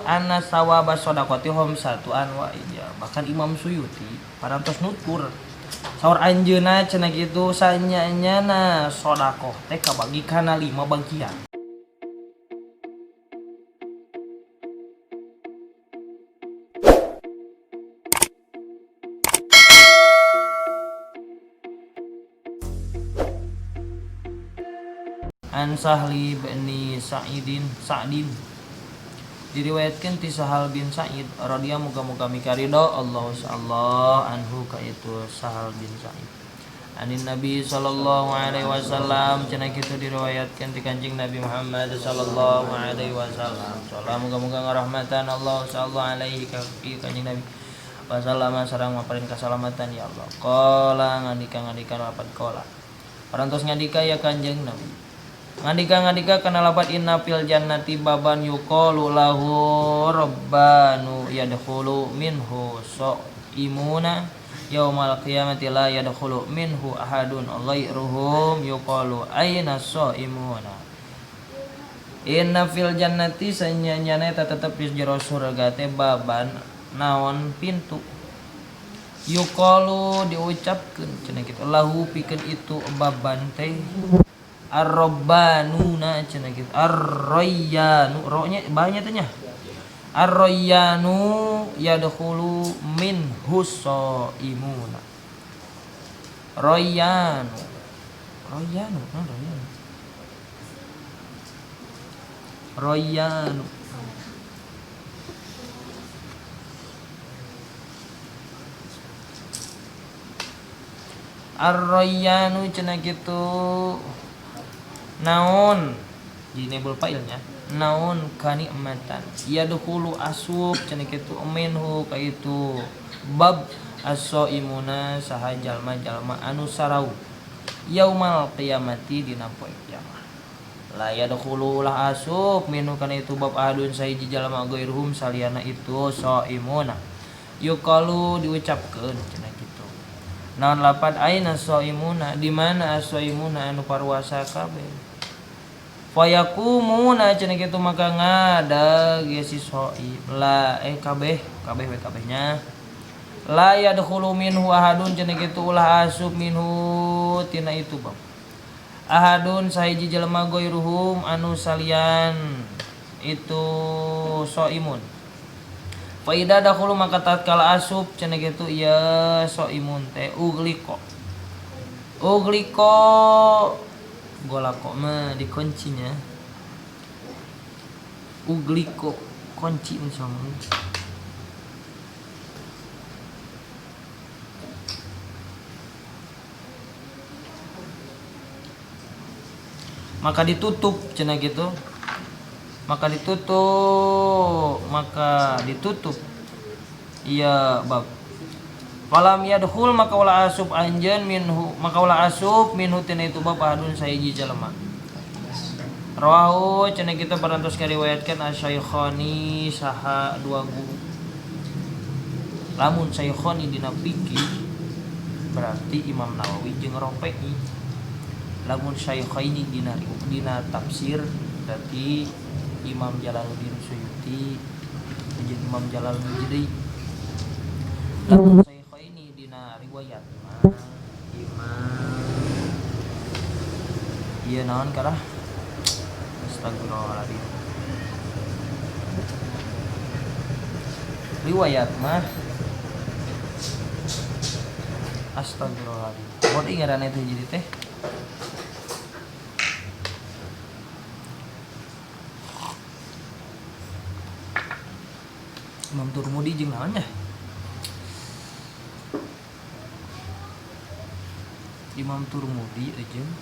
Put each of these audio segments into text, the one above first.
Anna sawaba shadaqati khamsatu anwa'in ya. Bahkan Imam Suyuti parantos nutur saur anjeunna cenah kitu sanya-nyana sedekah teh kabagi kana 5 bagian. An Sahli bin Sa'din diriwayatkeun ti Sahal bin Sa'id radhiyallahu muga-muga mikaridho Allah Allah anhu ka itu Sahal bin Sa'id. Anin Nabi sallallahu alaihi wasallam cenah kitu diriwayatkeun ti Kanjeng Nabi Muhammad sallallahu alaihi wasallam. Salam muga-muga ngarahmatan Allah sallallahu alaihi ka Kanjeng Nabi wasallam sareng maparin kasalamatan ya Allah. Qala ngandika-ngandika lapat qala. Parantos ngandika ya Kanjeng Nabi. Ngandika-ngandika kana lapat inna fil jannati baban yuqalu lahu rabbanu yadkhulu minhu sa'imuna yaumal qiyamati la yadkhulu minhu ahadun ghairuhum yuqalu aina sa'imuna. Inna fil jannati sanyanya eta tetep di jero surga teh baban naon pintu yuqalu diucapkeun cenah kitu lahu pikeun itu baban teh ar-rabbanuna cenah kitu ar-rayyanu ro-nya banyak teh nya ar-rayyanu yadkhulu minhu shaimuna rayyanu rayyanu nah, rayyanu rayyanu ar-rayyanu cenah kitu naon di nebul failnya naon kanikmatan yadkhulu asup cenah kitu minhu ka itu bab as-saimuna saha jalma-jalma anu sarau yaumal qiyamati dina poe kiamat la yadkhulu lah asup minhu kana itu bab ahadun sahiji jalma ghairuhum saliyana itu saimuna yuqalu diucapkeun cenah kitu naon lapat aina saimuna di mana as-saimuna anu paruasa kabeh fayakumuna cenah kitu maka ngadag ye si soim la kabeh kabeh we kabehnya la yadkhulu minhu ahadun cenah kitu ulah asup minhu tina itu bab ahadun sahiji jelema ghairuhum anu salian itu soimun fa idza dakhulu maka tatkala asup cenah kitu ieu soimun teh ugliko ugliko golako mah dikuncinya ugliko kunci misalnya maka ditutup cenah gitu maka ditutup iya bab falam yadkhul maka ulah asup anjeun minhu maka ulah asup minhu tina itu bab ahadun sahiji jalma rawahu cenah kita parantos kariwayatkeun asy-syaikhani saha dua guru lamun syaikhani dina fikih berarti Imam Nawawi jeung Rafi'i lamun syaikhaini dina tafsir berarti Imam Jalaluddin Suyuti jeung Imam Jalaluddin lamun syaikhaini dina riwayat mah Imam ieu naon karah astagfirullahaladzim riwayat mah astagfirullahaladzim mun ngaranna teh jadi teh Imam Turmudi jeung naon nya Imam Turmudi jeung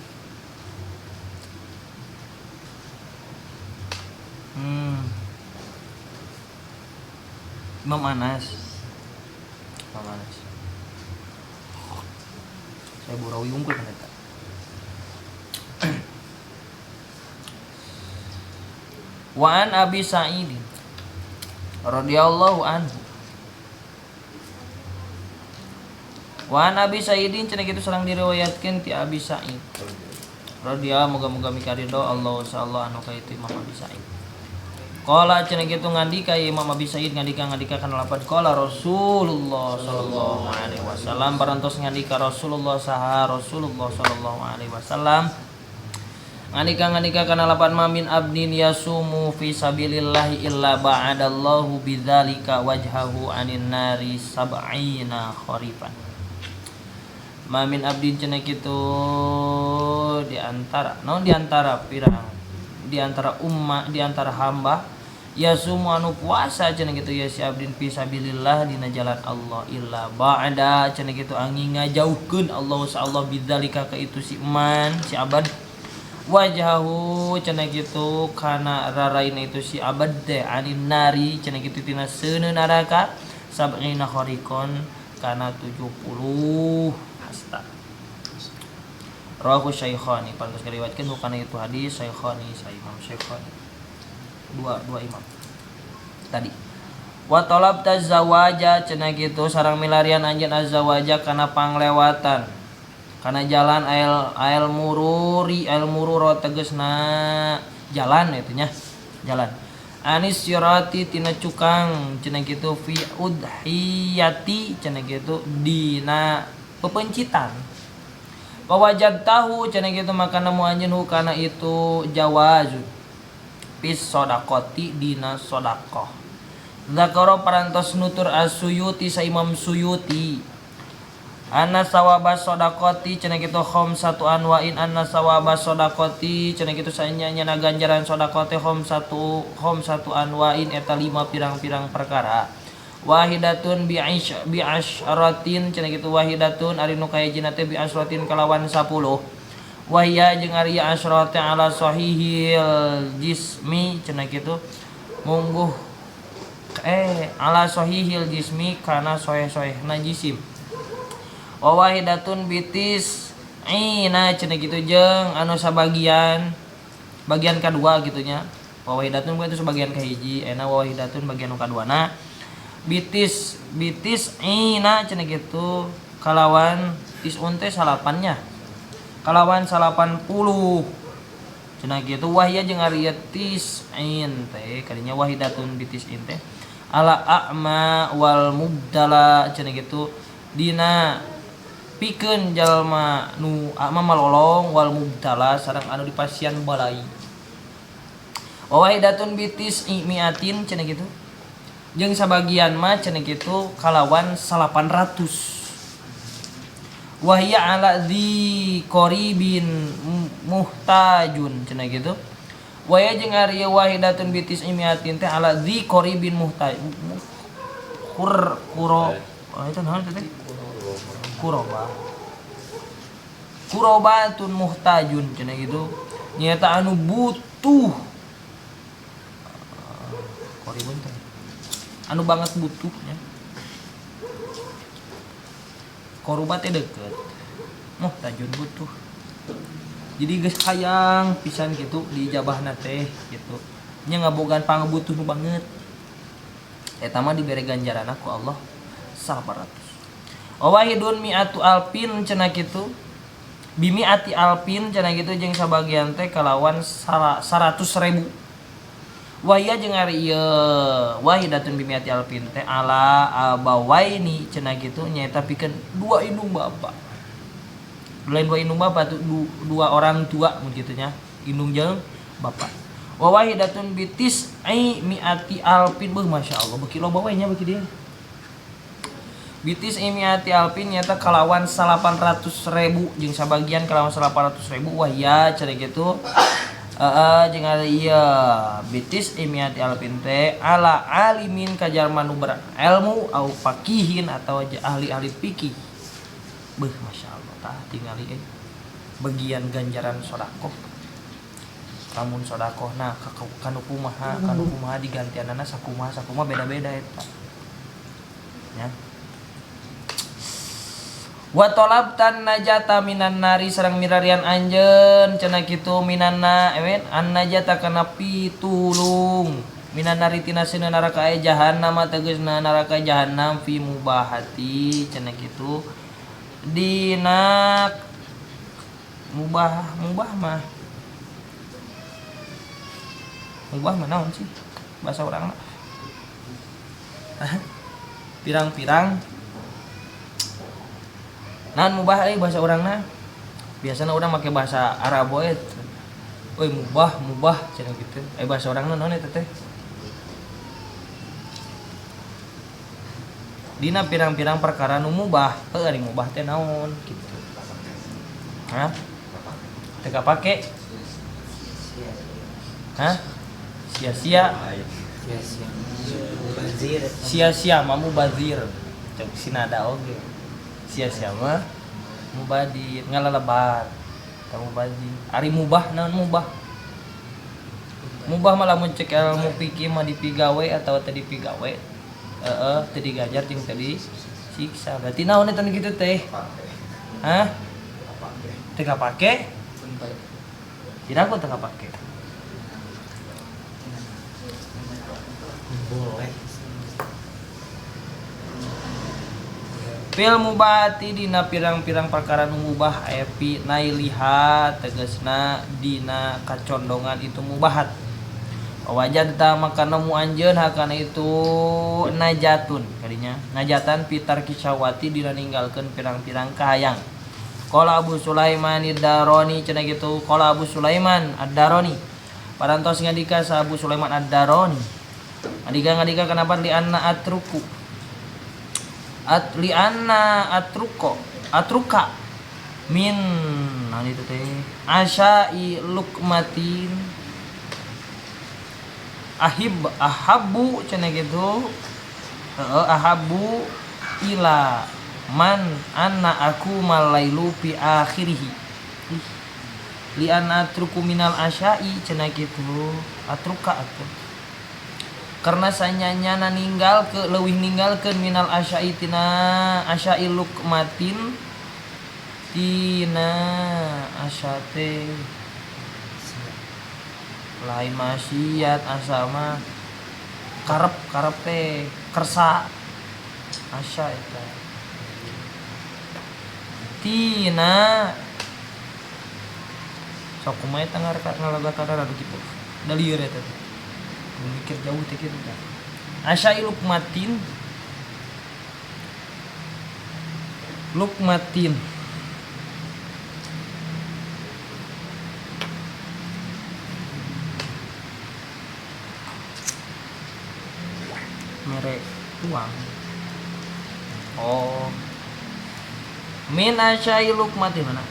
Imam Anas saya burawi unggul kan eta wa an Abi Sa'id radhiyallahu anhu wa an Abi Sa'idin cenah kitu sareng diriwayatkeun ti Abi Sa'id radhiyallahu muga-muga mikaridho Allah sallallahu anu ka itu Imam Abi Sa'id. Qala cenah kitu ngandika Imam Abi Sa'id ngandika kana lapan qala Rasulullah sallallahu alaihi wasallam parantos ngandika Rasulullah saha Rasulullah sallallahu alaihi wasallam ngandika kana lapan ma min abdin yasumu fi sabilillahi illa ba'adallahu bidzalika wajhahu anin nari sab'ina kharifan. Ma min abdin cenah kitu di antara naon di antara pirang di antara umma di antara hamba yasumu anu puasa cenah kitu ya si abdin fi sabilillah dina jalan Allah illa ba'da cenah kitu angin ngajauhkeun Allah Allah bidzalika ka itu si iman si abad wajhahu cenah kitu kana raraina itu si abad teh anin nari cenah kitu tina seuneu neraka sab'ina khariqon kana 70 hasta. Rawahu Syaikhani pantas ngariwayatkeun hukana itu hadis Syaikhani sa Imam Syaikhani dua imam tadi. Wa talabta zawaja cenah kitu sareng milarian anjeun azzawaja kana panglewatan kana jalan ail mururi ail mururo tegesna jalan itu nya jalan anis sirati tina cukang cenah kitu fi udhiyati cenah kitu dina pepencitan wajad tahu cenah kitu maka nemu anjeun kana itu jawaz fis shadaqati dina sedekah. Zakara parantos nutur as-Suyuti sa Imam Suyuti anna sawaba shadaqati cenah kitu khamsatu anwa'in anna sawaba shadaqati cenah kitu saenya nya ganjaran sedekah teh khamsatu anwa'in eta lima pirang-pirang perkara. Wahidatun bi asyratin cenah kitu wahidatun ari nu kahijina teh bi asyratin kalawan 10. Wahia jeung ari asyrati ala sahihil jismi cenah kitu mungguh ala sahihil jismi kana soheh-sohehna jisim. Wa wahidatun bitis ina cenah kitu jeung anu sabagian bagian kadua kitu nya. Wa wahidatun itu sebagian kahiji, ena wa wahidatun bagian nu kaduana bitis ina cenah kitu kalawan tisun teh salapannya. Kalawan 80 cenah kitu wahya jeung ari tis'in teh kadinya wahidatun bitis'in teh ala a'ma wal mubdala cenah kitu dina pikeun jalma nu a'ma malolong wal mubdala sareng anu dipasian balai. Wa wahidatun bitis'i mi'atin cenah kitu jeung sabagian mah cenah kitu kalawan 800. Wahya ala dzi qaribin muhtajun cenah gitu. Wahya jeung ari wahidatun bitis imiatin teh ala dzi qaribin muhtaj kur kuro oh itu naon teh kuroba kurobatun muhtajun cenah gitu nyaeta anu butuh qaribun teh anu banget butuhnya. Koruba teh deket muhtajun butuh. Jadi geus hayang pisan gitu diijabahna teh gitu. Nya ngabogaan pangabutuh nu banget. Eta mah dibere ganjaranna ku Allah 800. Wahidun mi'atu alpin cenah kitu. Bimi'ati alpin cenah kitu jeung sabagian teh kalawan 100.000. Wahia jeung ari ieu wahidatun bimi'ati alpin teh ala abawaini cenah kitu nyaeta pikeun dua indung bapa. Lain dua indung bapa tuh dua orang tua mun kitu nya, indung jeung bapa. Wa wahidatun bitis ai mi'ati alpin beuh masyaallah beuki loba we nya beuki dieu. Bitis mi'ati alpin nyaeta kalawan 800.000 jeung sabagian kalawan 800.000 wahia cenah kitu. Jeung ari ieu bitis imiati alpin teh ala alimin ka jalma nu berilmu au faqihin atawa ahli-ahli fikih. Beuh masyaallah tah tingali bagian ganjaran sedekah. Lamun sedekahna kanu kumaha digantianana sakumaha sakumaha beda-beda eta. Nya. Wa talabtan najata minan nari sareng mirarian anjeun cenah kitu minanna ewen an najata kana pitulung minan nari tina seuneu neraka jahannam tegasna neraka jahannam fi mubahati cenah kitu dina mubah mah naon sih Bahasa urang pirang-pirang naon mubah euy bahasa urangna biasana urang make bahasa Arab we euy mubah mubah cenah kitu eh bahasa urangna naon eta teh dina pirang-pirang perkara nu mubah heuh ari mubah teh naon kitu hah teu kapake hah sia-sia sia-sia mah mubazir cek sinada oge sia-sia mah mubadir ngalelebar ka mubazir ari mubah naon mubah mubah mah lamun cek ilmu fikih mah dipigawe atawa teu dipigawe heeh teu diganjar jeung teu disiksa berarti naon eta nu kitu teh hah teu kapake kira aku teu kapake Boleh. Fil mubahati dina pirang-pirang perkara nu mubah aya fi nailiha tegasna dina kacondongan itu mubahat. Wajadta maka nemu anjeun hakana itu najatun kadinya najatan pitar kisawati dina ninggalkeun pirang-pirang kahayang. Qala Abu Sulaiman ad-Darani cenah kitu qala Abu Sulaiman ad-Darani parantos ngadika sa Abu Sulaiman ad-Darani ngadika kenapa li anna atruku at li anna atruko atruka min nah itu teh asyai lukmatin ahib ahabu cenah kitu heeh ahabu ila man anna aku malailu fi akhirih li anna atruku minal asyai cenah kitu atruka atuh karena sanyanyana ninggal ke leuwih ninggalkeun minal asyai tina asyai lukmatin tina asyate lain maksiat asa mah karep karep teh kersa asya eta tina sok kumaha eta ngalagatan anu kitu da lieur eta teh mikir jauh teh kitu teh asyai lukmatin lukmatin mere uang oh min asyai lukmatin mana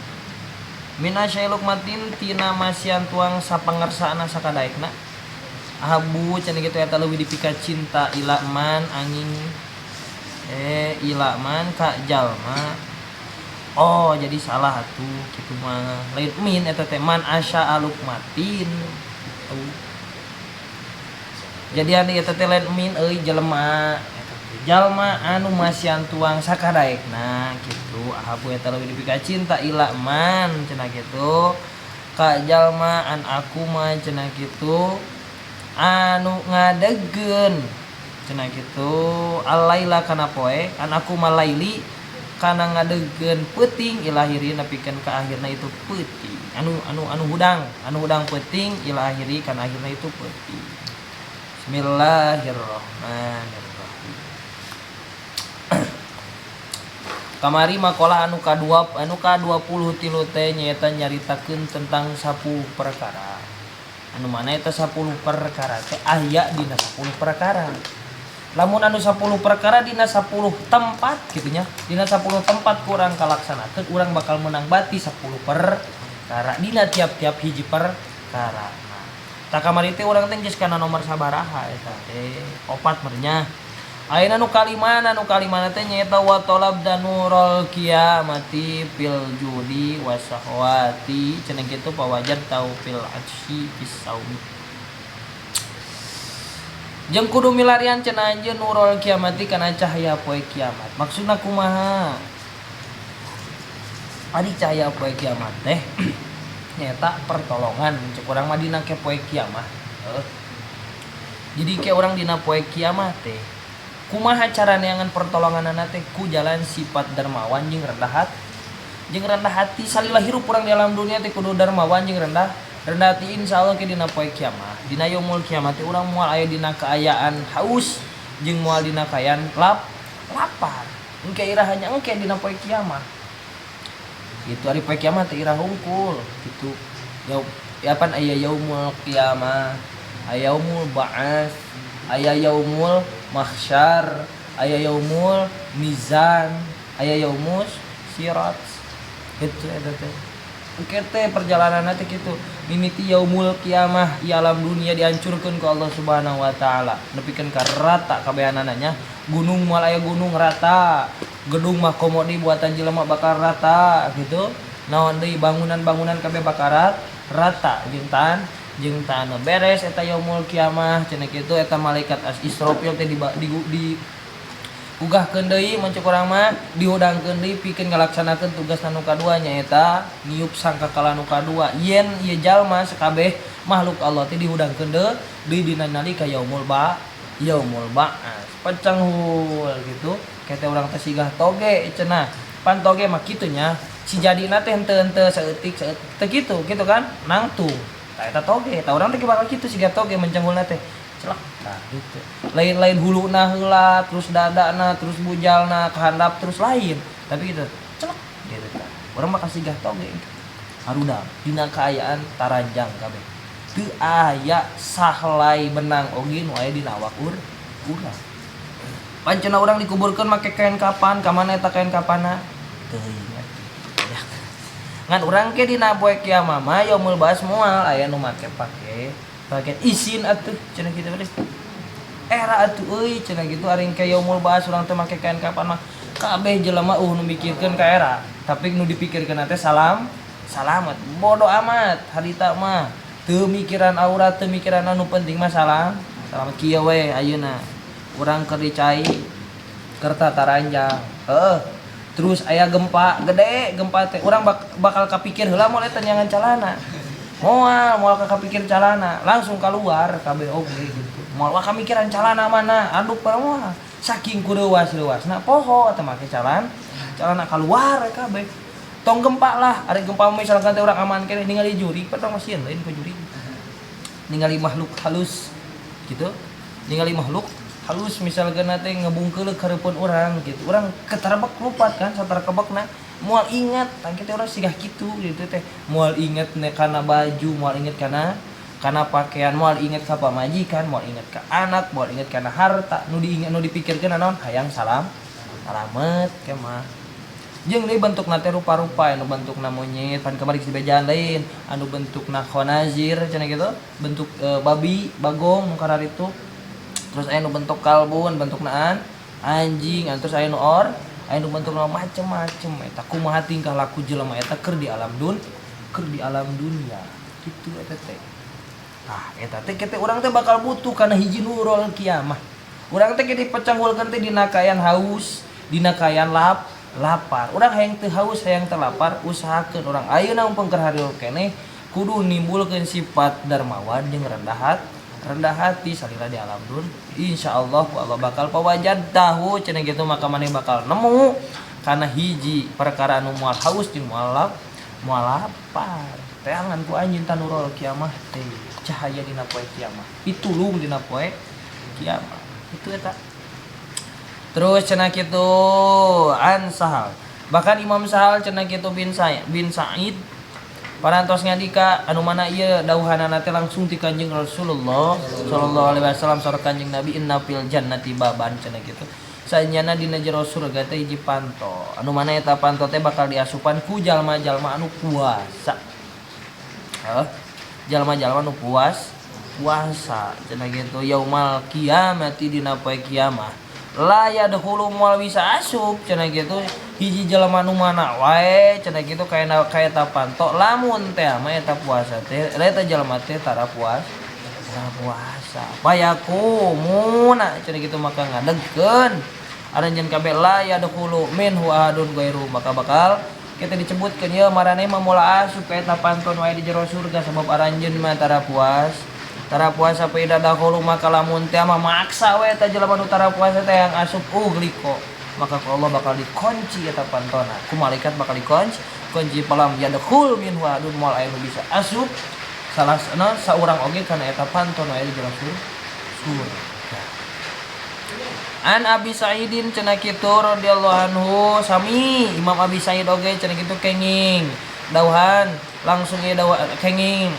min asyai lukmatin tina masian tuang sapangersaana sakadaekna ahabu cenah kitu eta leuwih dipika cinta ilaman angin ilaman ka jalma oh jadi salah atuh kitu mah lain min eta teh man asya lukmatin gitu jadi anu eta teh lain min euy jelema eta teh jalma anu masian tuang sakadaekna kitu ahabu eta leuwih dipika cinta ilaman cenah kitu ka jalma an aku mah cenah kitu anu ngadegkeun cenah kitu alaila kana poe an aku malaili kana ngadegkeun peuting ilahiri nepikeun ka akhirna itu peuting anu anu anu hudang peuting ilahiri kana akhirna itu peuting. Bismillahirrahmanirrahim. Kamari makalah anu ka-2 anu ka-23 teh nyaeta nyaritakeun tentang 10 perkara. Anu mana eta 10 perkara teh aya dina 10 perkara. Lamun anu 10 perkara dina 10 tempat kitu nya. Dina 10 tempat kurang kalaksanakeun urang bakal menang bati 10 perkara dina tiap-tiap hiji perkara. Tah kamari teh urang teh geus kana nomor sabaraha eta teh opat mernya. Ayeuna nu kalimana teh nyaeta wa talab danurul kiamati fil judi wasahwati cenah kitu pawajar tau fil ajsi fis saumi. Jeung kudu milarian cenah anjeun nurul kiamati kana cahaya poe kiamat. Maksudna kumaha? Ari cahaya poe kiamat teh nyaeta pertolongan cek urang mah dina ke poe kiamat. Jadi ke urang dina poe kiamat teh kumaha cara neangan pertolonganana teh ku jalan sifat dermawan jeung rendah hati. Jeung rendah hati salila hirup urang di alam dunia teh kudu dermawan jeung rendah Rendah hati insyaallah ke dina poe kiamah. Dina yaumul kiamah teh urang moal aya dina kaayaan haus jeung moal dina kaayaan lapar. Engke irahanya engke dina poe kiamah. Gitu ari poe kiamah teh irah hungkul gitu. Ya pan aya yaumul kiamah, aya yaumul ba'ats, aya yaumul mahsyar, aya yaumul mizan, aya yaumus sirat. Gitu eta teh. Engke teh perjalananna teh kitu. Mimiti yaumul kiamah ieu alam dunia dihancurkeun ku Allah Subhanahu wa taala. Nepikeun ka rata kabehanana nya. Gunung moal aya gunung rata, gedung mah komo deui buatan jelema bakal rata gitu. Naon deui bangunan-bangunan kabeh bakal rata jeung taneuh beres eta yaumul kiamah cenah kitu eta malaikat Israfil teh di ugahkeun deui mun cek urang mah dihudangkeun deui pikeun ngalaksanakeun tugas anu kadua nyaeta niup sangkakala nu kadua yen ieu jalma sakabeh makhluk Allah teh dihudangkeun deui dina nalika yaumul ba'ats pecenghul gitu kete urang teh sigah toge cenah pan toge mah kitu nya si jadina teh henteu saeutik saeutik teh kitu gitu kan nangtung tah eta toge tah urang teh bakal kitu siga toge mencenghulna teh celak tah gitu lain-lain huluna heula terus dadana terus bujalna kahandap terus lain tapi gitu celak gitu tah urang bakal sigah toge harudang dina kaayaan taranjang kabeh teu aya sahlai benang oge nu aya dina awak urang pancena urang dikuburkeun make kain kapan ka mana eta kain kapana teuing atuh ya ngan urang ke dina poe kiamah mah yaumul ba'ats moal aya nu make pake bagian isin atuh cenah kitu teh era atuh euy cenah kitu ari ke yaumul ba'ats urang teh make kain kapan mah kabeh jelema nu mikirkeun ka era tapi nu dipikirkeun teh salamat bodo amat harita mah teu mikiran aurat teu mikiran anu penting mah salamat kieu we ayeuna urang keur dicai kerta taranjang heuh terus aya gempa gede gempa teh urang bakal kapikir heula moal eta nyangan calana moal kapikir calana langsung keluar kabeh oge gitu moal kamikiran calana mana aduk moal saking kureuwas-reuasna poho teh make calana keluar kabeh tong gempa lah ari gempa misalkan teh urang aman keneh ningali juri patong masieun lain ku juri ningali makhluk halus gitu ningali makhluk halus misalkan teh ngebungkeuleuh kareupeun urang gitu urang ketarebek lupat kan saterekebekna moal ingat tang kitu urang sigah kitu gitu teh moal inget kana baju moal inget kana pakaian moal inget ka pamajikan moal inget ka anak moal inget kana harta nu diinget nu dipikirkeun naon hayang salamet kemah jeung deui bentukna teh rupa-rupa anu bentukna monyet pan kamari geus dibejaan lain anu bentukna khonazir cenah kitu bentuk babi bagong nu kararitu terus aya nu bentuk kalbun bentukna anjing terus aya nu or aya nu bentukna macem-macem eta kumaha tingkah laku jelema eta keur di alam keur di alam dunia kitu eta teh tah eta teh kitu urang teh bakal butuh kana hiji nurul kiamah urang teh dipecanghulkeun teh dina kaayaan haus dina kaayaan lapar urang hayang teu haus hayang teu lapar usahakeun urang ayeuna mumpung keur hariul keneh kudu nimbulkeun sifat darmawan jeung rendah hati salila di alam dun insyaallah ku Allah bakal pawajad tahu cenah kitu maka maneh bakal nemu kana hiji perkara anu moal haus jeung moal lapar teangan ku anjeun tanurul kiamah teh cahaya dina poe kiamah pitulung dina poe kiamah itu eta terus cenah kitu an Sahal bahkan Imam Sahal cenah kitu bin Sa'id parantos ngadika anu mana ieu dauhanana teh langsung ti Kanjeng Rasulullah sallallahu alaihi wasallam saur Kanjeng Nabi inna fil jannati baban cenah kitu sanyana dina jero surga teh hiji panto anu mana eta panto teh bakal diasupan ku jalma-jalma anu puasa heuh jalma-jalma anu puasa cenah kitu yaumal kiamati dina poe kiamah la yadkhulu moal bisa asup cenah kitu hiji jelema nu mana wae cenah kitu kaya eta panto lamun teh mah eta puasa teh eta jelema teh tara puasa payakumuna cenah kitu maka ngadegkeun aranjeun kabeh la yadkhulu minhu ahadun ghairu maka bakal kita disebutkeun ieu maraneh mah moal asup ka eta panto nu aya di jero surga sabab aranjeun mah tara puasa fa idza dakhulu maka lamun teh mah maksa we eta jelema nu tara puasa teh yang asup ugliko maka ku Allah bakal dikunci eta pantona ku malaikat bakal dikunci kunci palam yadkhul minhu ahadun moal aya nu bisa asup Salah no saurang oge kana eta panto nu aya di jero surga. An Abi Sa'idin cenah kitu radhiyallahu anhu sami Imam Abi Sa'id oge cenah kitu kenging dauhan langsung ieu dawa kenging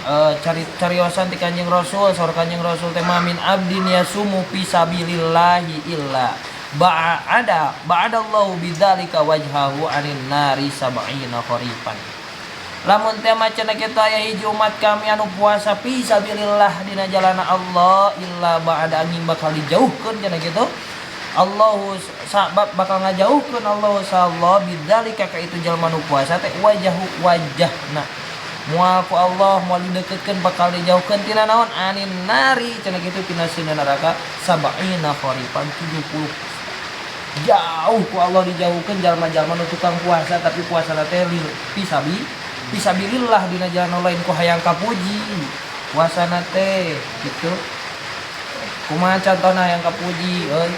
cari cariosan ti Kanjeng Rasul saur Kanjeng Rasul teh ma min abdin yasumu fi sabilillahi illa ba'ada ba'adallahu bidzalika wajhahu anin nari sab'ina kharifan. Lamun teh mah cenah kitu aya hiji umat kami anu puasa fi sabilillah dina jalana Allah illa ba'ada angin bakal dijauhkeun cenah kitu Allahu sabab bakal ngajauhkeun Allahu sallallahu bidzalika ka itu jalma nu puasa teh wajahu wajahna moal ku Allah moal dideukeutkeun bakal dijauhkeun tina naon anin nari cenah kitu tina sina neraka sab'ina kharifan 70 jauh ku Allah dijauhkeun jalma-jalma nu tukang puasa tapi puasana teh fisabilillah dina jalan lain ku hayang kapuji puasana teh gitu. Kumaha contohna hayang kapuji euy?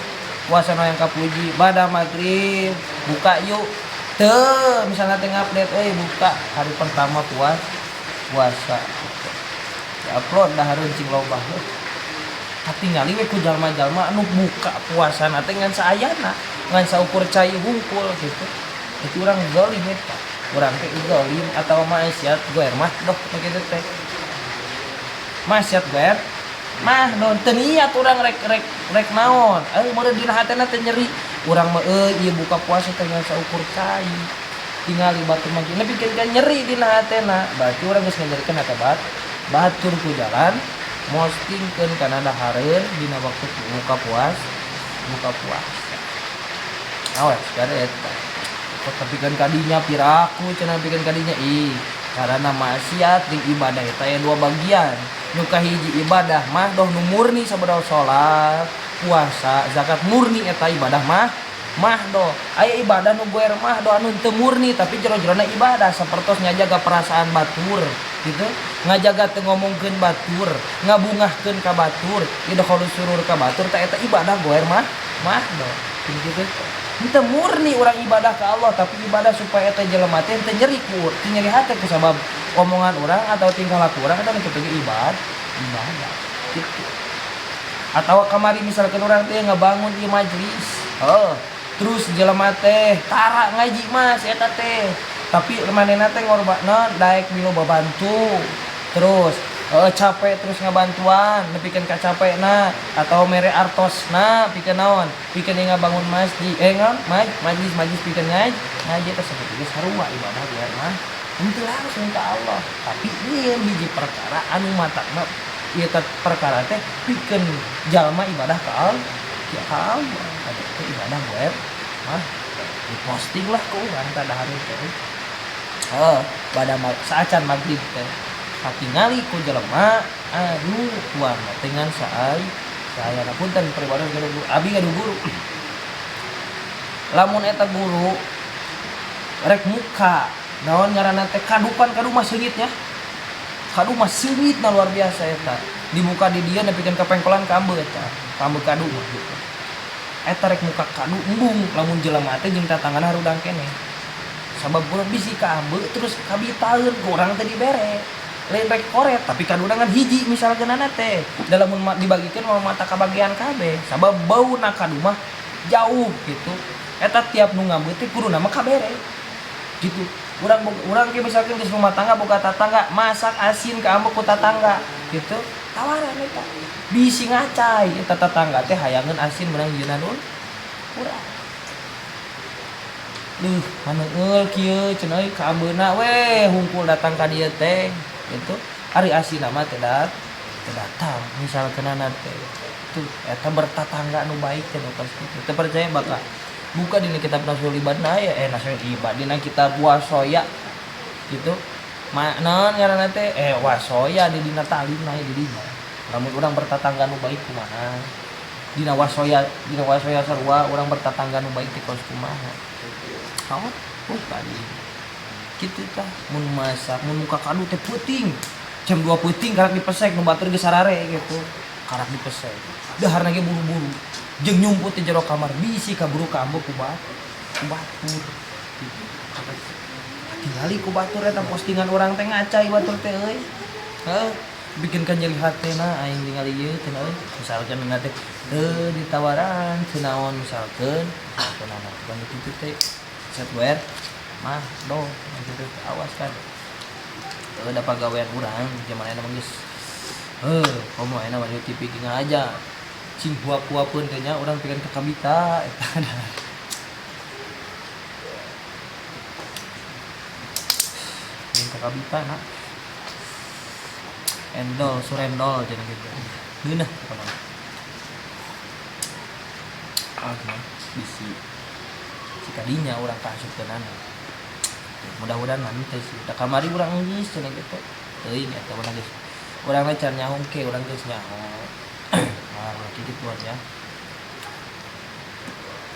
Puasana hayang kapuji bada maghrib buka yuk teu misalnya teh ngupdate euy buka hari pertama puasa gitu. Di-upload dah cing loba katingali we ku jalma-jalma anu buka puasana teh ngan saayana ngan saukur cai hungkul gitu. Itu urang zalim eta. Urang teh zalim atau maksiat goer mah doh kitu teh. Maksiat goer mah don teu niat urang rek rek rek naon. Euy meureun dina hatena teh nyeri. Urang mah euy ieu buka puasa teh ngan saukur cai. Tingali batur mah nepikeun ka nyeri dina hatena. Berarti urang geus nganyerikeun hate batur ku jalan mostingkeun kana dahareun dina waktu buka puasa. Awas kada eta. Tepikeun kadinya piraku cenah pikeun kadinya ih karena maksiat jeung ibadah eta aya dua bagian. Nu kahiji ibadah mah doh nu murni sabada salat, puasa, zakat murni eta ibadah mah doh. Aya ibadah nu goer mah doh anu teu murni tapi jero-jerona ibadah sapertos ngajaga perasaan batur gitu, ngajaga teu ngomongkeun batur, ngabungahkeun ka batur, idkhalus surur ka batur tah eta ibadah goer mah doh. Gitu. Henteu murni urang ibadah ka Allah tapi ibadah supaya eta jelema teh teu nyeri ku teu nyeri hate ku sabab omongan urang atau tingkah laku urang eta nu kitu ge ibadah gitu. Atau kamari misalkan urang teh ngabangun ieu majelis, heuh, terus jelema teh tara ngaji mah si eta teh. Tapi manehna teh ngorbanna daek milu babantu. Terus capek terus ngabantuan nepikeun ka capekna atau mere artosna pikeun naon pikeun ngabangun masjid majelis majelis pikeun ngaji eta sakitu ge sarua ibadah biar mah henteu langsung ka Allah tapi ieu hiji perkara anu matakna ieu teh perkara teh pikeun jalma ibadah ka Allah eta teh ibadah we mah diposting lah ku urang tah dahareun teh heuh bada saacan magrib teh katingali ku jelema aduh tuan dengan saai saya punten pribadi gaduh guru abi gaduh guru lamun eta guru rek muka naon ngaranna teh kadupan kadu mah seungitnya kadu mah seungitna luar biasa eta dibuka di dieu nepikeun ka pengkolan ka ambe eta ka ambe kadu mah gitu eta rek muka kadu embung lamun jelema teh jeung tatanggana harudang keneh sabab urang bisi ka ambe terus kabitaeun ku urang teh dibere lain rek koret tapi kadudangan hiji misalkan teh dalam dibagikeun mah mata kabagian kabeh sabab bauna kadu mah jauh gitu eta tiap nu ngambeut teh kuduna mah kabere gitu urang ke misalkan geus rumah tangga boga tatangga masak asin ka ambe ku tatangga gitu tawaran eta bisi ngacai eta tatangga teh hayangeun asin meunang jieunna urang duh maneul kieu cenah euy ka ambeuna we hungkul datang ka dieu teh gitu ari asin mah teh datang misalkeun teh tuh eta bertatangga nu baik teh nu pas kitu teu percaya bakal buka dina kitab Nasul Ibad nah ya Nasul Ibad dina kitab Wasoya gitu naon ngaranna teh Wasoya di dina talim nah di dinya lamun urang bertatangga nu baik kumaha dina wasoya sarua urang bertatangga nu baik teh kos kumaha hawa buka di kitu tah mun masak mun muka kadu teh peuting jam 2 peuting karak dipesek nu batur geus sarare gitu karak dipesek daharna ge buru-buru jeung nyumput di jero kamar bisi kaburu ka ambe ku batur gitu. Katingali ku batur eta postingan urang teh ngacai batur teh euy. Heuh, bikin kan nyeri hatena aing ningali ieu teh euy. Misalkeun teh teu ditawaran teu naon misalkeun, misalkeun kan kitu teh software mah do gitu awas kan. Heuh da pagawean urang zaman ayeuna mah geus heuh komo ayeuna mah di TV ge aja. Cing huap-huapeun teh nya urang pikeun ka kabita eta. Pikeun ka kabita na. Endol surendol cenah gitu. Ngeunah pokona. Ah mah bisi si kadinya urang kaasupkeunana. Mudah-mudahan mah henteu sih. Da kamari urang geus cenah gitu. Teuing eta urang geus. Urang teh can nyaho ke urang geus nyaho. Nah, kitu nya.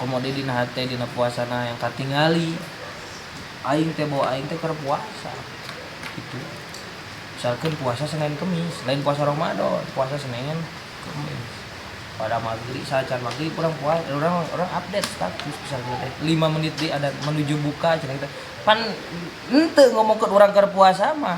Komo deui dina hate dina puasana yang katingali aing teh bawa aing teh keur puasa gitu. Misalkan puasa Senin Kemis, lain puasa Ramadan, puasa Senin Kemis. Pada maghrib, saat maghrib kurang puasa, orang orang update status misalkan teh 5 menit di ada menuju buka cenah gitu. Pan henteu ngomongkeun urang keur puasa mah.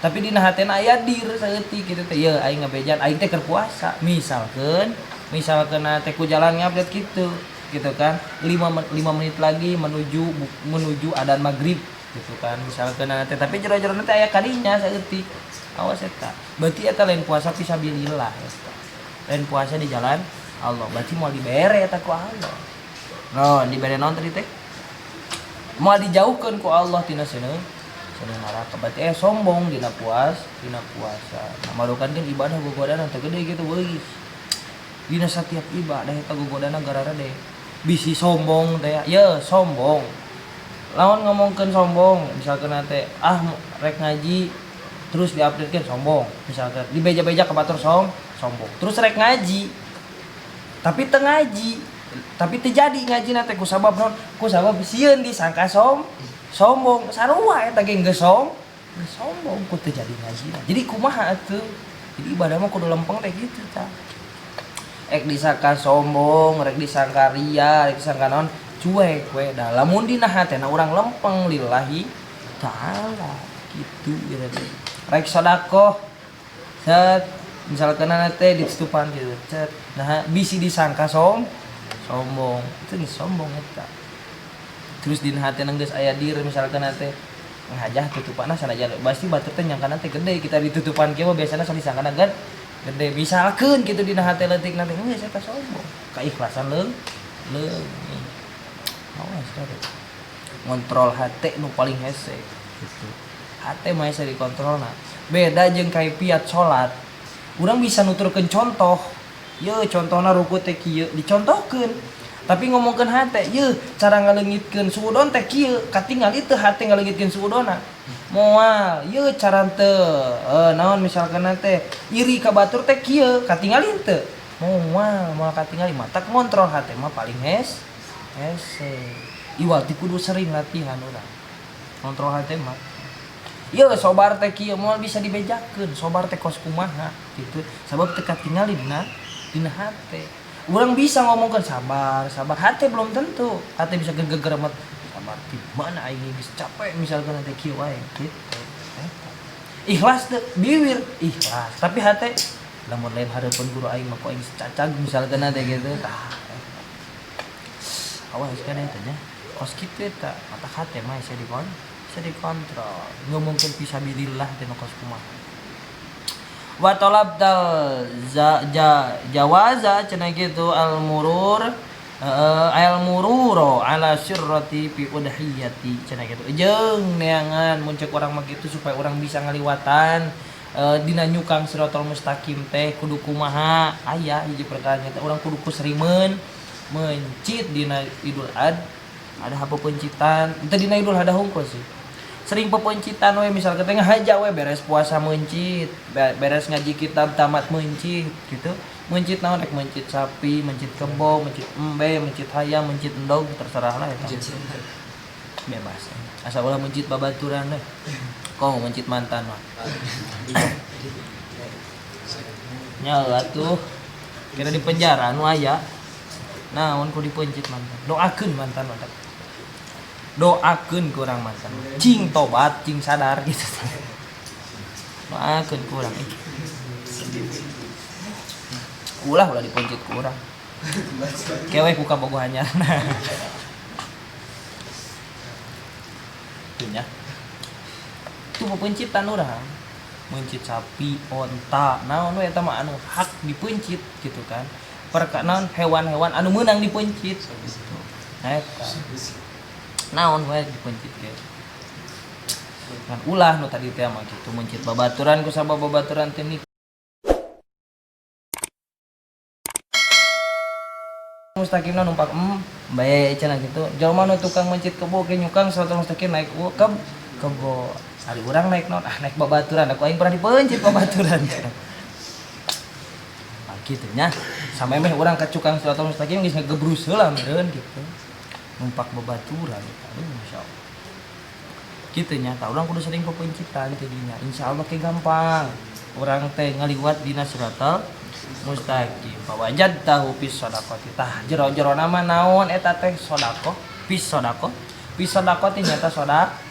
Tapi dina hatena aya dir saeutik kitu teh, yeuh aing ngabejan aing teh keur puasa. Misalkeun misalkeun teh ku jalan ngupdate kitu gitu kan. 5 menit lagi menuju adan maghrib gitu kan misalkan teh, tapi jero-jero teh aya kadinya saeutik. Awas eta. Berarti eta lain puasa fisabilillah eta. Lain puasa di jalan Allah. Berarti moal dibere eta ku Allah. No, dibere naon tadi teh? Moal dijauhkeun ku Allah tina seuneu neraka. Berarti sombong dina puasa, dina puasa. Nah, marukan kan ibadah gogodana teh gede gitu beuis. Dina setiap ibadah eta gogodana garara deh. Bisi sombong teh, ye sombong. Lawan ngomongkeun sombong, misalkan teh ah rek ngaji terus diupdatekeun sombong, misalkan dibeja-beja ka batur sombong. Terus rek ngaji tapi teu ngaji, tapi teu jadi ngajina teh ku sabab naon? Ku sabab sieun disangka sombong. Sarua eta ge geus sombong ku teu jadi ngajina. Jadi kumaha atuh? Jadi ibadah mah kudu lempeng teh gitu tah. Rek disangka sombong, rek disangka ria, rek disangka naon, cuek we. Da lamun dina hatena urang lempeng lillahi ta'ala gitu gitu. Rek sedekah set misalkan teh ditutupan gitu cet. Nah bisi disangka sombong, itu geus sombong eta. Terus dina hatena geus aya dir misalkan teh ngajah tutupanna sanajan pasti batur teh nyangkana teh gede, kita ditutupan kieu mah biasana sok disangkana gede. Misalkeun kitu dina hate leutik nanti geus eta sombong. Kaikhlasan leung. Awas kade. Ngontrol hate nu paling hese gitu. Hate mah hese dikontrolna. Beda jeung kaifiat salat. Urang bisa nuturkeun contoh. Yeuh contohna ruku teh kieu dicontohkeun. Tapi ngomongkeun hate, yeuh cara ngaleungitkeun suudon teh kieu, katingali teu hate ngaleungitkeun suudonna. Moal, yeuh cara teu naon misalkan teh iri ka batur teh kieu, katingali teu. Moal, moal katingali mata ngontrol hate mah paling hese. Iwal ti kudu sering latihan urang. Ngontrol hate mah. Yeuh sobar teh kieu moal bisa dibejakeun, sobar teh kos kumaha gitu. Sabab teu katingali dina hate. Urang bisa ngomongkeun sabar, sabar hate belum tentu. Hate bisa gegeremet. Sabar di mana aing geus capek misalkan teh kieu wae gitu. Eta. Ikhlas teu biwir ikhlas, tapi hate lamun lain hareupeun guru aing mah ku aing cacag misalkan teh gitu. Tah. Awas kan eta nya. Kos kitu eta, mata hate mah bisa dikontrol. Ngomongkeun fisabilillah teh kos kumaha. Wa talabtal jawaza cenah kitu al murur al mururo ala sirrati fi udhiyati cenah kitu. Jeung neangan mun cek urang mah kitu supaya urang bisa ngaliwatan dina nyukang siratal mustaqim teh kudu kumaha aya hiji perkara nya teh urang kudu kusrimeun mencit dina Idul Adha ada pepencitan teu dina Idul Adha hungkul sih. Sering pepencitan we misalkan teh ngahaja we beres puasa mencit, beres ngaji kitab tamat mencit gitu. Mencit naon rek mencit sapi, mencit kebo, mencit embe, mencit hayam, mencit endog terserah lah eta. Bebas. Asal ulah mencit babaturan deh. Kok mencit mantan mah. Nya atuh. Kira di penjara nu aya. Naon ku dipencit mantan. Doakeun mantan mantan. Doakeun ku urang mantan. Cing tobat, cing sadar gitu. Doakeun ku urang ih. Ulah ulah dipencit ku urang. Kewe ku kabogoh anyarna. Tuh nya. Tuh pepencitan urang. Meuncit sapi, onta, naon we eta mah anu hak dipencit gitu kan. Perka naon hewan-hewan anu meunang dipencit gitu. Nah eta. Naon we dipencit ge. Kan ulah nu tadi teh mah kitu meuncit babaturan ku sabab babaturan teh mustaqimna numpak bae cenah kitu. Jalma nu tukang meuncit kebo ge nyukang siratal mustaqim naik kebo. Ari urang naik naon? Ah naik babaturan, aku aing pernah dipencit babaturan. Nah, kitu nya. Samemeh urang ka cukang siratal mustaqim geus ngegebrus heula meureun kitu. Numpak babaturan. Aduh masyaallah. Kitu nya, tah urang kudu sering pepencitan teh dinya. Insyaallah ke gampang. Urang teh ngaliwat dina siratal mustaqim. Fawajad tahu fis shadaqati. Tah jero-jero nama naon eta teh sedekah, fis shadaqah. Fis shadaqati nyata sedekah.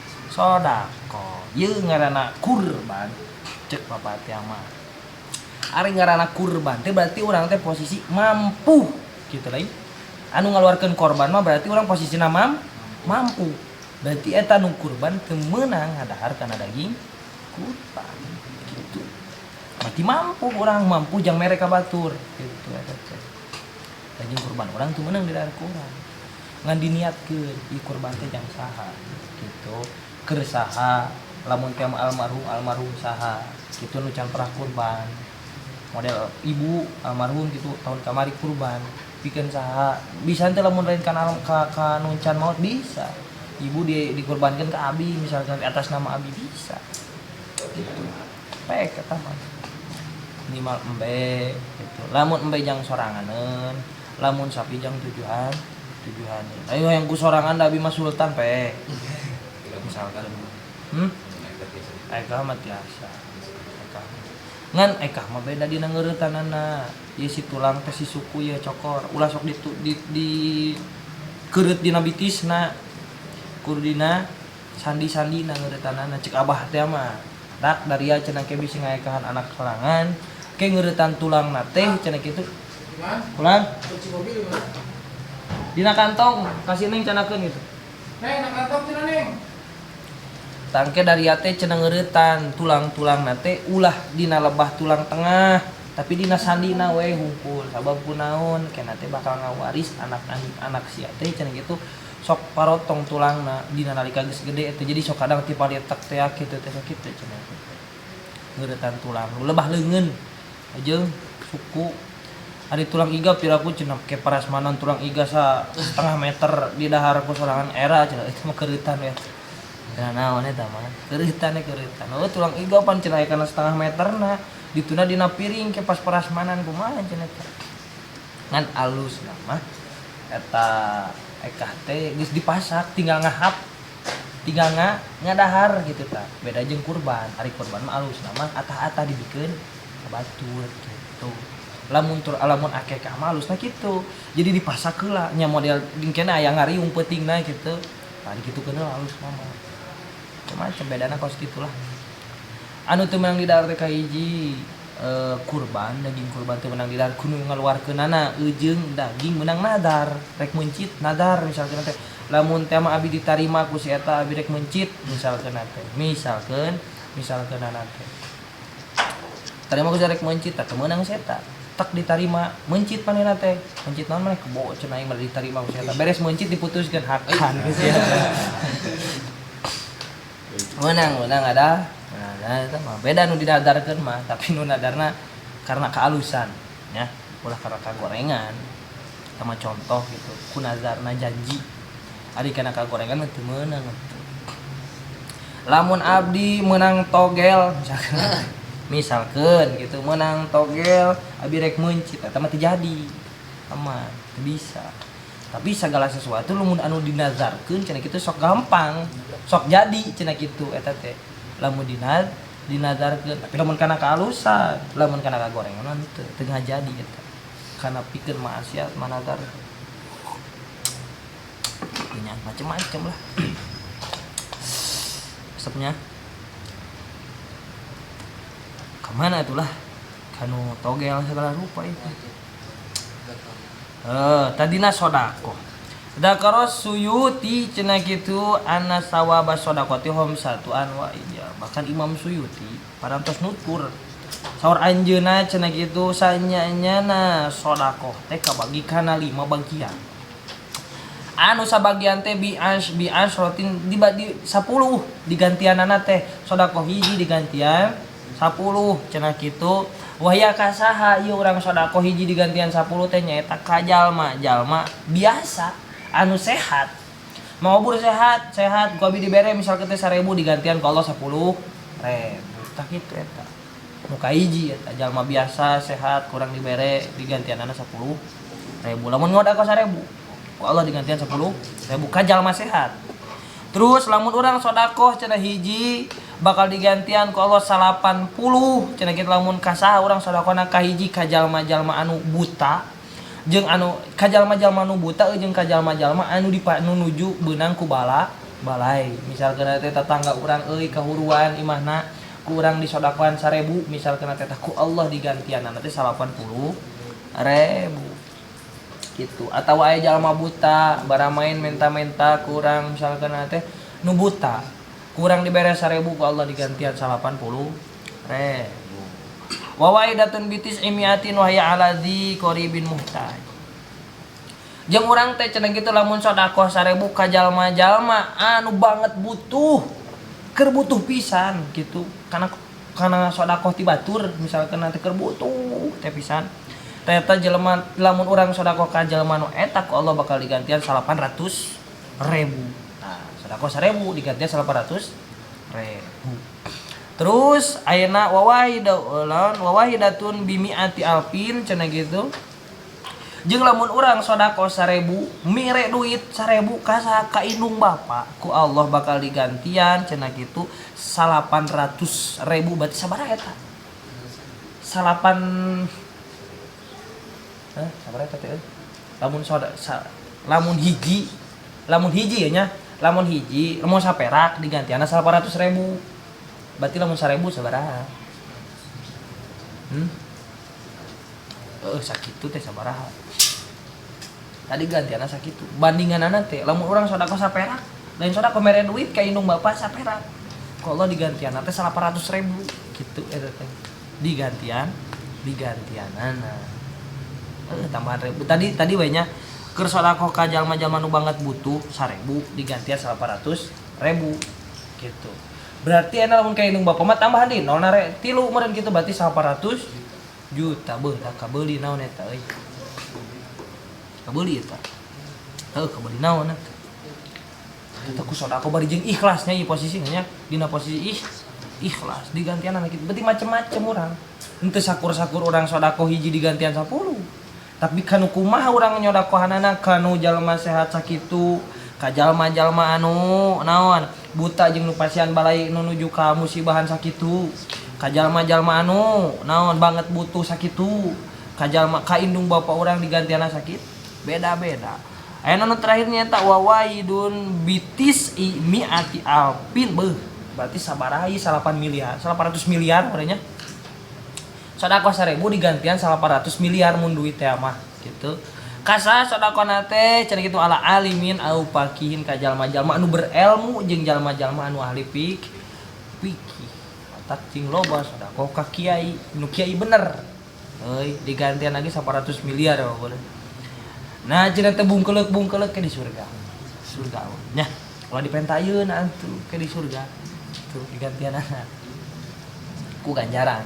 Ieu ngaranna kurban cek bapak teh mah. Ari ngaranna kurban teh berarti urang teh posisi mampu kitu lain. Anu ngaluarkeun korban mah berarti urang posisina mampu. Berarti eta nu kurban teu meunang ngadahar kana daging kurban kitu. Berarti mampu urang mampu jang mere ka batur kitu eta teh. Daging kurban urang teu meunang didahar ku urang. Ngan diniatkeun ieu kurban teh jang saha kitu. Keur saha lamun teh almarhum almarhum saha kitu nu can pernah kurban. Model ibu almarhum kitu tahun kamari kurban pikeun saha bisa teh lamun lain kana ka nu can maot bisa. Ibu dikurbankan ke abi misalkan atas nama abi bisa. Gitu. Pek eta mah. Minimal embe gitu. Lamun embe jang soranganeun, lamun sapi jang tujuan. Ayo yang ku sorangan da abi mah sultan pek. Misalkan. Eka mah tiasa. Eka. Ngan eka mah beda dina ngeureutannana. Ieu si tulang teh si suku ieu cokor. Ulah sok di keureut dina bitisna. Kudu dina sandi-sandina ngeureutannana cek abah teh mah. Dak daria cenah ke bisi ngaekahan anak sorangan. Ke ngeuretan tulangna teh cenah kitu. Pulang. Dina kantong kasih neng canakeun gitu. Neng, na kantong cenah neng. Tangke dari teh cenah ngeuretan tulang-tulangna teh ulah dina lebah tulang tengah tapi dina sandina we hungkul sabab kunaon kena teh bakal ngawaris anak-anak sia teh cenah kitu sok parotong tulangna dina nalika geus gede teh jadi sok kadang ti paletek teh kitu teh sok kitu cenah ngeuretan tulang lebah leungeun jeung suku ari tulang iga piraku cenah ke parasmanan tulang iga sa setengah meter di dahar ku sorangan era cenah itu mah keureutan we. Nah, naon eta mah? Keureutan keureutan. Oh, tulang iga pan cenah kana setengah meterna, dituna dina piring ke pas parasmanan kumaha cenah eta. Ngan alus mah eta ekah teh geus dipasak tinggal ngahap, tinggal ngadahar gitu ta. Beda jeung kurban. Ari kurban mah alus mah atah-atah dibikeun ka batur gitu. Lamun tur lamun akekah mah alusna kitu. Jadi dipasak heula nya model dingkena aya ngariung peutingna kitu. Tah dikitukeun heula alus mah. Macam bedana kos gitulah. Anu teu meunang didahar teh kahiji kurban, daging kurban teu meunang didahar kudu ngaluarkeunana eujeung daging meunang nadar, rek meuncit nadar misalkeun teh. Lamun teh mah abi ditarima ku si eta abi rek meuncit misalkeun teh. Misalkeun teh. Tarima ku si rek meuncit tah teu meunang si eta. Tak ditarima meuncit manehna teh. Meuncit naon maneh kebo cenah aing mah ditarima ku si eta. Beres meuncit diputuskeun hakan ku si eta. Menang ada. Nah, eta mah beda nu dinadarkeun mah, tapi nu nadarna karena kealusan nya, ulah karena kagorengan. Eta mah contoh gitu, ku nazarna janji. Ari kana kagorengan mah teu meunang atuh. Lamun abdi meunang togel misalkeun gitu, meunang togel abi rek meuncit eta mah teu jadi. Aman, teu bisa. Tapi segala sesuatu lamun anu dinazarkeun cenah kitu sok gampang, sok jadi cenah kitu eta teh. Lamun dinazarkeun, tapi lamun kana kaalusan, lamun kana kagorengan teu teu ngajadi eta. Kana pikeun maksiat manazar. Nya macem-macem lah. Resepnya. Kemana itulah kanu togel segala rupa itu. Tadina sodakoh. Dakaro Suyuti cenah kitu anna sawaba sodaqoti satu anwa iya. Bahkan Imam Suyuti parantos nutur. Saur anjeunna cenah kitu sanya-nyana sodakoh teh kabagi kana 5 bagian. Anu sabagian teh bi asrotin di 10 digantianana teh sodakoh hiji digantian 10 cenah kitu. Wahya kasaha ieu urang sodakoh hiji digantian 10 teh nyaeta ka jalma-jalma biasa anu sehat. Mau sehat, sehat ku abi dibere misalkan teh 1000 digantian ku Allah 10.000. Tah kitu eta. Nu kahiji eta jalma biasa sehat kurang dibere digantianana 10.000. Lamun ngodako 1000 ku Allah digantian 10.000 ka jalma sehat. Terus lamun urang sodakoh cenah hiji bakal digantian ku Allah 80 cenah kitu. Lamun kasaha urang sodakohna ka hiji ka jalma-jalma anu buta jeung anu ka jalma-jalma anu buta jeung ka jalma-jalma anu nuju beunang ku balai. Misalkeun teh tetangga urang euy kahuruan imahna ku urang disodakohan 1000 misalkeun teh ku Allah digantianana teh 80.000 gitu. Atau aya jalma buta baramain menta-menta kurang misalkeun teh nu buta kurang dibere 1000 ku Allah digantian 80.000. Wa waidatun bitis imiatin wa hiya ala dzi qaribin muhtaj. Jeung urang teh cenah kitu lamun sedekah 1000 ka jalma-jalma anu banget butuh, keur butuh pisan gitu. Kana sedekah ti batur misalkeun teh keur butuh teh pisan. Ternyata jelema lamun urang sedekah ka jelema nu eta ku Allah bakal digantian 800.000. Nah, sedekah 1000 digantian 800.000. Terus ayeuna wawahidatun bimiati alfin cenah gitu. Jeung lamun urang sedekah 1000 mere duit 1000 ka ka indung bapa ku Allah bakal digantian cenah gitu 800.000. Berarti sabaraha eta? Salapan sabaraha eta teh? Lamun lamun hiji ya nya, lamun hiji lamun saperak digantianna 800.000. Berarti lamun 1000 sabaraha? Sakitu teh sabaraha? Tadi gantianna sakitu. Bandinganana teh lamun urang sedekah saperak, lain sedekah mere duit ka indung bapa saperak. Ku Allah digantianna teh 800.000 gitu eta teh. Digantianana. Tambahan ribu. Tadi we nya keur sedekah ka jalma-jalma nu banget butuh 1000 digantian 800.000 gitu. Berarti enak lamun ka indung bapa mah tambahan di 0 nare 3 meureun kitu berarti 800 juta beuh tah kabeuli naon eta euy. Kabeuli eta. Heuh kabeuli naon eta. Eta ku sedekah bari jeung ikhlasnya ieu posisina nya dina posisi ikhlas digantianana kitu. Berarti macem-macem urang. Henteu sakur-sakur urang sedekah hiji digantian 10. Tapi kanu kumaha urang nyodakohanana kanu jalma sehat sakitu, ka jalma-jalma anu naon buta jeung nu pasian balai nu nuju ka musibahan sakitu, ka jalma-jalma anu naon banget butuh sakitu, ka jalma ka indung bapa urang digantianna sakit, beda-beda. Aya nu terakhirnya eta wawaidun bitis miati alfin beuh, berarti sabaraha ieu 8 miliar, 800 miliar urangnya. Sedekah 1000 digantian 800 miliar mun duit teh mah gitu. Kasa sedekahna teh cenah kitu ala alimin au faqihin ka jalma-jalma anu berilmu jeung jalma-jalma anu ahli fikih. Otak cing loba sedekah ka kiai, nu kiai bener. Euy, digantian lagi 800 miliar ya boleh. Nah, cenah teh bungkelek-bungkelek ke di surga. Surga nya. Ulah dipentayeun atuh ke di surga. Tuh digantianana. Ku ganjaran.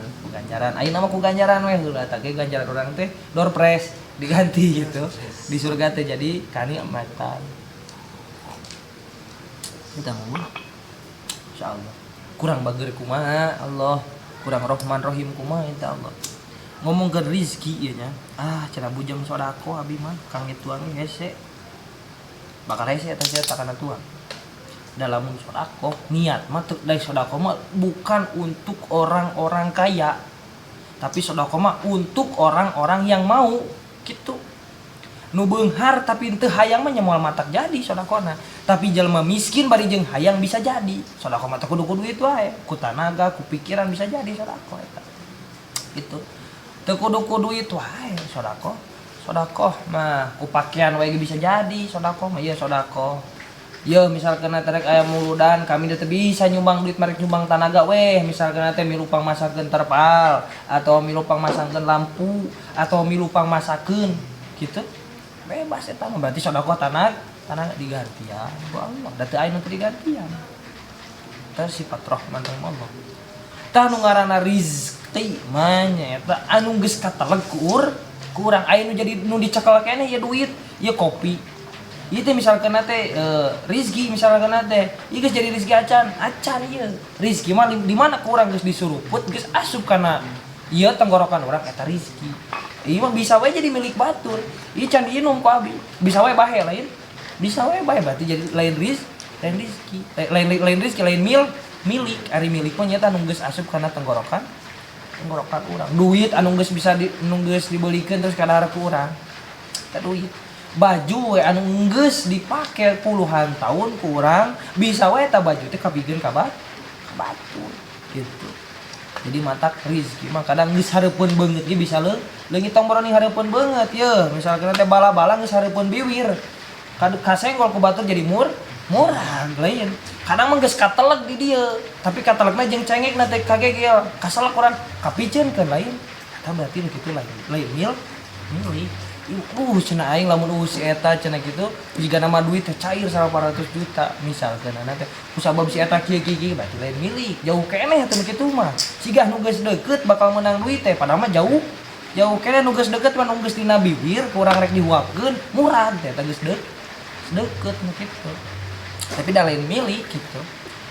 Ayeuna mah ku ganjaran we heula tah ge ganjaran urang teh door press diganti gitu. Di surga teh jadi kanikmatan. Kita ngomong insyaallah. Kurang bager kumaha Allah, kurang Rahman Rahim kumaha eta Allah. Ngomong ke rezeki ieu nya. Ah, cenah bujang sedekah abi mah kang tuang hese. Bakal hese eta sia takana tuang. Dalam sedekah niat mah teu dari sedekah mah bukan untuk orang-orang kaya, tapi sedekah mah untuk orang-orang yang mau gitu. Nu beunghar tapi teu hayang mah nya moal matak jadi sedekahna. Tapi jelema miskin bari jeung hayang bisa jadi. Sedekah mah teu kudu ku duit wae, ku tanaga, ku pikiran bisa jadi sedekah eta. Gitu. Teu kudu ku duit wae sedekah. Sedekah mah ku pakean wae ge bisa jadi sedekah mah, ieu sedekah. Ye misalkan teh rek aya muludan, kami teh bisa nyumbang duit, merek nyumbang tanaga weh, misalkan teh milu pangmasangkeun terpal atau milu pangmasangkeun lampu atau milu pangmasakeun gitu. Bebas eta mah berarti sedekah tanah tanah digantian ku Allah. Da teu aya nu teu digantian. Eta sifat Rahman Rahim Allah. Tah nu ngaranna rizki mah nya eta anu geus kateleg ku urang, aya nu jadi nu dicekel keneh ya duit, ya kopi. Ieu teh misalkan teh rizki, misalkan teh ieu geus jadi rizki acan, acan ieu. Rizki mah di mana ku urang geus disuruput, geus asup kana ieu tenggorokan urang, eta rizki. Ieu mah bisa wae jadi milik batur. Ieu can diinum ku abi, bisa wae bahe lain. Bisa wae bahe berarti jadi lain lain rizki. Lain lain rizki, lain milik. Ari milik mah nyata anu geus asup kana tenggorokan tenggorokan urang. Duit anu geus bisa di, anu geus dibelikeun terus kadahar ku urang. Eta duit. Baju we anu geus dipake puluhan tahun ku urang, bisa we eta baju teh kabigkeun ka batur gitu. Jadi matak rizki mah kadang geus hareupeun beungeut ge bisa leungit, tong boroni hareupeun beungeut ye. Misalkan teh bala-bala geus hareupeun biwir. Kadu kasenggol ku batur jadi murah lain. Kadang mah geus kateleg di dieu, tapi katelegna jeung cengekna teh kagegel. Kaselek urang kapiceunkeun lain. Eta berarti nu kitu lain lain milik. Cenah aing lamun si eta cenah kitu jiga nama duit teh cair 800 juta misalkeun teh kusabab si eta kieu kieu kieu, berarti lain milik, jauh keneh atuh nu kitu mah. Siga nu geus deukeut bakal menang duit teh, padahal mah jauh jauh keneh. Nu geus deukeut mah nu geus dina bibir kurang rek dihuapkeun murah teh, eta geus deukeut nu kitu, tapi da lain milik gitu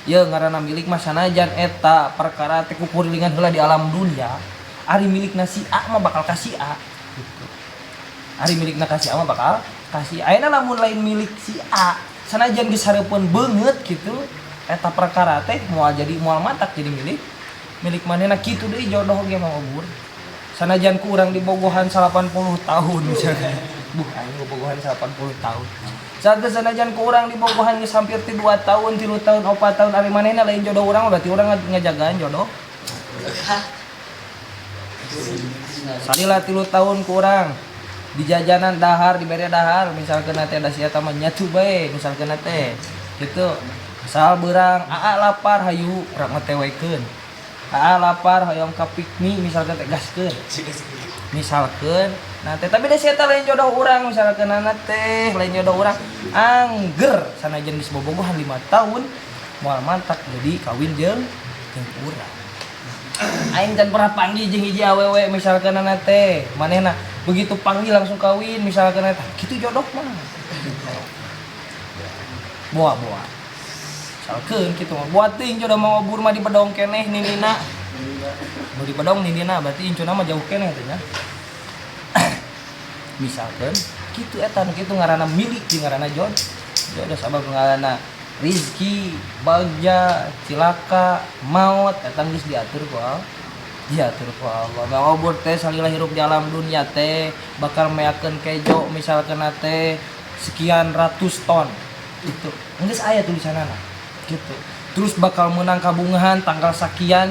ya. Ngaranna milik mah sanajan eta perkara teh kukurilingan heula di alam dunia, ari milikna si A mah bakal ka si A gitu. Ari milikna ka si A mah bakal ka si A. Ayeuna lamun lain milik si A, sanajan geus hareupeun beungeut gitu eta perkara teh moal jadi, moal matak jadi milik milik manehna. Kitu deui jodoh ge mah obur, sanajan ku urang dibogohan 80 tahun misalnya, buh aing bobogohan 80 tahun. Saat sanajan ku urang dibogohan geus hampir ti 2 tahun, 3 tahun, 4 tahun, ari manehna lain jodoh urang, berarti urang ngajagaan jodoh. Salila 3 tahun ku urang di jajanan dahar, dibere dahar misalkan teh, da si eta mah nyatu bae misalkan teh gitu. Asal beurang aa lapar, hayu urang mah tewekeun. Aa lapar hoyong ka piknik misalkan teh, gaskeun misalkan. Nah teh, tapi da si eta lain jodoh urang misalkan teh, lain jodoh urang, angger sanajan geus bobogohan 5 tahun moal mantak jadi kawin jeung jeung urang. Aing can pernah panggil jeung hiji awewe misalkan teh, manehna begitu panggil langsung kawin misalkan teh, kitu jodoh mah. Boa boa. Misalkeun kitu mah buat teuing jodoh mah obur mah di bedong keneh ninina. Nu di bedong ninina berarti incuna mah jauh keneh teh nya. Misalkan kitu eta nu kitu ngaranna milik jeung ngaranna jodoh, sabab ngaranna rizki, bagja, cilaka, maut eta geus diatur ku Allah. Diatur ku Allah. Mang obur teh salila hirup di alam dunia teh bakal meakeun kejo misalkan teh sekian ratus ton. Itu geus aya tulisanana. Gitu. Terus bakal menang kabungahan tanggal sekian,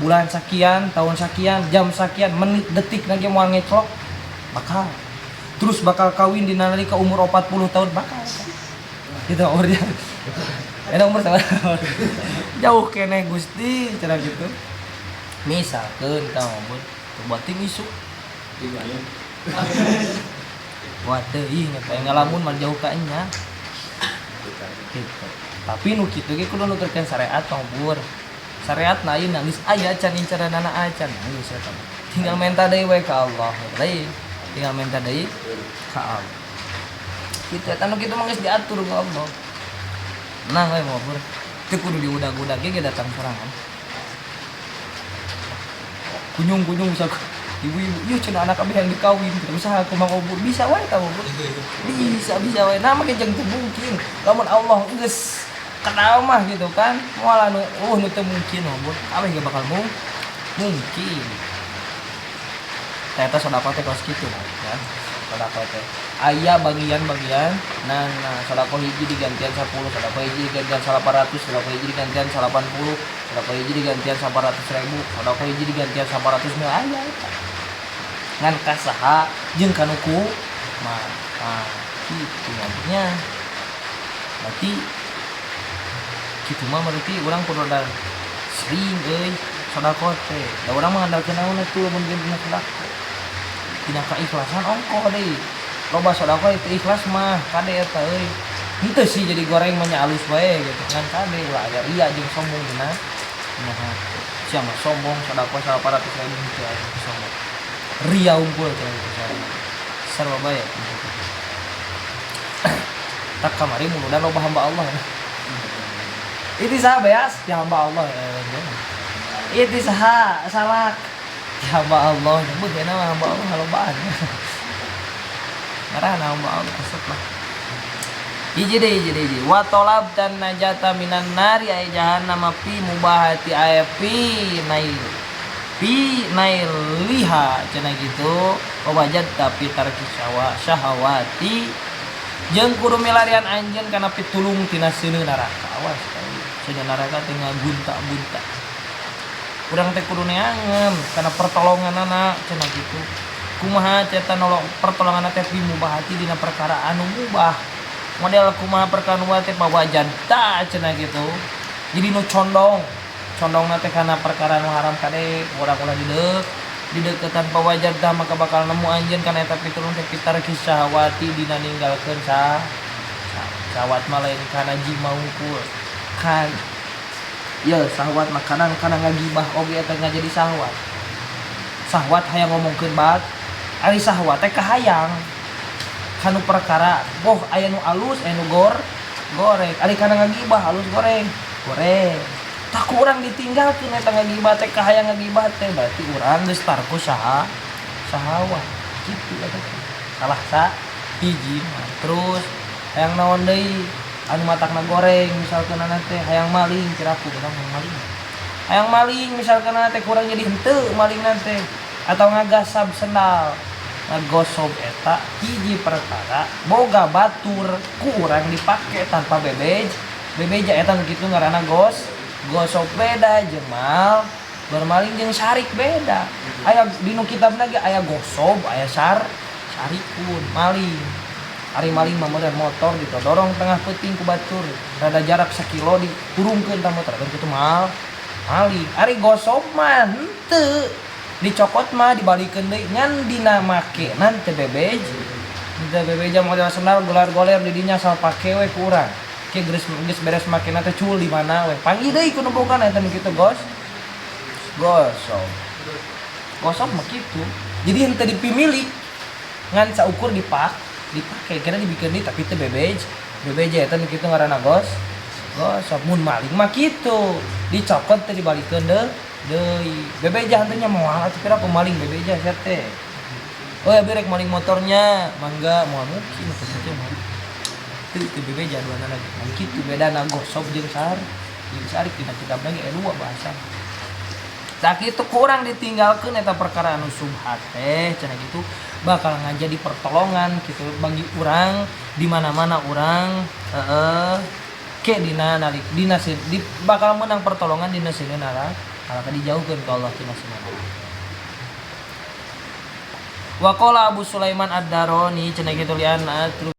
bulan sekian, tahun sekian, jam sekian, menit, detik lagi moal ngeclok bakal. Terus bakal kawin di nalika umur 40 tahun bakal. Gitu umurnya. Enak umur sama jauh keneh Gusti cara gitu. Misalkan kamu pun buat tim isu. Buat teuing eta ngalamun mah jauh ka nya. Gitu. Tapi nu kitu ge kudu nuturkeun syariat ngobur. Syariat na ayeuna geus aya can, incaranana acan geus eta mah. Tinggal minta deui we ka Allah. Lain tinggal minta deui ka Allah. Kitu eta nu kitu mah geus diatur ku Allah. Menang we ngobur. Teu kudu diudag-udag ge datang sorangan. Kunyung-kunyung bisa ibu-ibu, ieu cenah anak abdi yang dikawin, tidak bisa aku mang obur, bisa wae ka obur. Bisa, bisa wae. Nah, make jeung teu mungkin. Lamun Allah geus kenal mah gitu kan, moal anu nu teu mungkin obur. Abeh ge bakal mungkin. Ternyata sedekah teh kos kitu kan. Sedekah teh aya bagian-bagian. Nah, sedekah hiji digantian 10, sedekah hiji digantian 800, sedekah hiji digantian 80, sedekah hiji digantian 800 ribu, sedekah hiji digantian 800 mil, aya eta. Ngan kasaha jeung kanu ku mah. Nah, kitu nya. Berarti kitu mah berarti urang kudu rada sering euy sedekah teh. Da urang mah ngandalkeun naon atuh lamun dina sedekah? Tina keikhlasan ongkoh deui. Loba sedekah itu ikhlas mah kade eta euy. Henteu sih jadi goreng mah nya alus wae gitu kan, kade ulah aya ria jeung sombong dina hate. Sia mah sombong, sedekah 800 ribu, henteu aya sombong. Ria unggul cenah gitu sarua bae. Tak kamari muludan loba hamba Allah. Itu saha beas ya hamba Allah ya. Itu saha salak ya hamba Allah. Nyebut ya nama hamba Allah lobaan. Ngarah hamba Allah resep lah. Hiji deui, hiji deui, hiji. Wa tolab dan najata minan nari ay jahannam fi mubahati ay fi nail fi nailiha cenah gitu, wajad tapi tarki syahawati jeung kudu milarian anjeun kana pitulung tina seuneu neraka. Awas seuneu neraka teh ngagunta-gunta. Urang teh kudu neangan kana pertolonganana cenah gitu. Kumaha ceta nolong pertolongan teh? Fi mubahati, dina perkara anu mubah. Model kumaha perkara nu teh? Wajadta cenah gitu, jadi nu condong condong teh kana perkara nu haram, kade urang ulah dideketan. Pawajadta, maka bakal nemu anjeun kana eta pitulung teh fitarki syahwati, dina ninggalkeun syahwat mah lain kana jima wungkul kan ya. Syahwat mah kadang kana ngagibah oge eta jadi syahwat. Syahwat hayang ngomongkeun bat. Ari syahwat teh kahayang kanu perkara boh aya nu alus, aya nu goreng. Ari kana ngagibah alus, goreng goreng. Tak kurang ditinggalkeun eta ngagibah teh, kahayang ngagibah teh, berarti urang geus tarku syahwat kitu eta teh salah sa hiji. Terus hayang naon deui anu matakna goreng? Misalkeun teh hayang maling, kiraku urang hayang maling, hayang maling misalkeun teh kurang jadi henteu maling teh, atau ngagasab sendal, ngagosob, eta hiji perkara boga batur ku urang dipake tanpa bebeja, eta nu kitu ngaranna gosok. Beda jeung mal bermaling jeung sarik beda. Aya dinu kitab lagi, aya gosob, aya sarikun maling. Ari maling mah model motor ditodorong tengah peuting ku batur, rada jarak sakilo dihurungkeun ta motor kan, kitu maling. Ari gosob mah henteu, dicokot mah dibalikeun deui, ngan dina make teu bebej teu bebeja. Model sendal golar-goler di dinya, asal pake we ku urang ke, geus geus beres make teh cul di mana we, panggih deui ku nu boga, eta nu kitu gosok. Gosok mah kitu, jadi henteu dipimilik, ngan saukur dipake kira dibikin deui, tapi teu bebeja, eta nu kitu ngaranna gosok. Mun maling mah kitu, dicokot teh dibalikeun deui, bebeja henteu nya, moal atuh kira maling bebeja sia teh. Oh ya, rek maling motornya mangga, moal mungkin teh teh mah teu teu bebeja dua lagi. Mun kitu bedana gosok jeung sarik. Dina kitab lagi aya dua bahasa. Tak itu kurang ditinggalkan eta perkara anu subhat teh cenah gitu, bakal ngajadi pertolongan gitu bagi urang di mana-mana urang, heeh, ke dina nalik dina di, bakal menang pertolongan dina sini neraka, dijauhkeun ke Allah tina sini neraka. Waqala Abu Sulaiman Ad-Darani cenah kitu lian atru